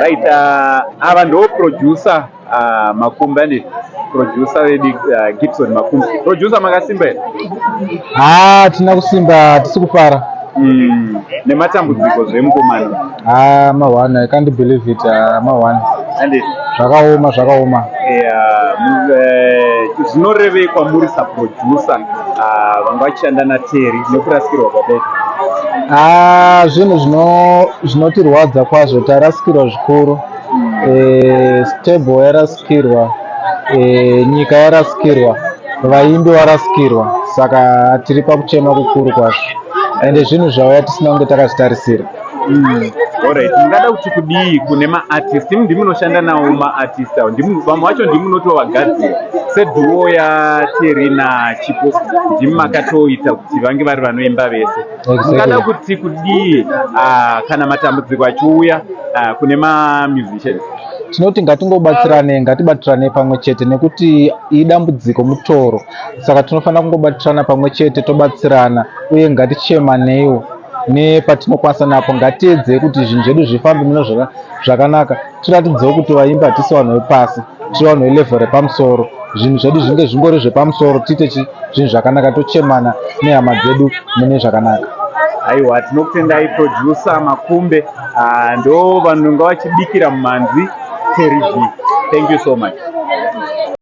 Right, ava ndo producer Makumbe, andi producer vedu Gibson Makumbe. Producer, makasimba here? Haa, tina kusimba, hatisi kufara. Nematambudziko zvemukomana. Haa, mahwana, I can't believe it. Haa, mahwana. Andi Zvakaoma, zvakaoma. Yeah, zvinorevei kwamuri saproducer vanga vachishanda naTerry nekurasikirwa kwadaita? Haa, zvinhu zvinotirwadza kwazvo. Tarasikirwa zvikuru. Stable yarasikirwa, nyika yarasikirwa, vaimbi varasikirwa, saka tiri pakuchema kukuru kwazvo, ende zvinhu zvauya tisina kunge takazvitarisira. Alright, mungada kuti kudii kune maartist? Imi ndimunoshanda nawo maartist avo, vamwe vacho ndimunotovagadzira seduo yaTerry naChipo, ndimi makatoita kuti vange vari vanoimba vese. Mungada kuti kudii kana matambudziko achiuya kune mamusicians? Tinoti ngatingobatsirane, ngatibatirane pamwe chete, nekuti idambudziko mutoro, saka tinofanira kungobatirana pamwe chete, tobatsirana, uye ngatichemaneiwo nepatinokwanisa napo. Ngatiedzei kuti zvinhu zvedu zvifambe mune zvakanaka, tiratidzewo kuti vaimbi hatisi vanhu vepasi, tiri vanhu velevel repamusoro. Zvinhu zvedu zvinge zvingori zvepamusoro, tiite zvinhu zvakanaka, tochemana nehama dzedu mune zvakanaka. Aiwa, tinokutendai, producer Makumbe. Ndo vanhu vanga vachibikira mumhanzi Terry G. Thank you so much.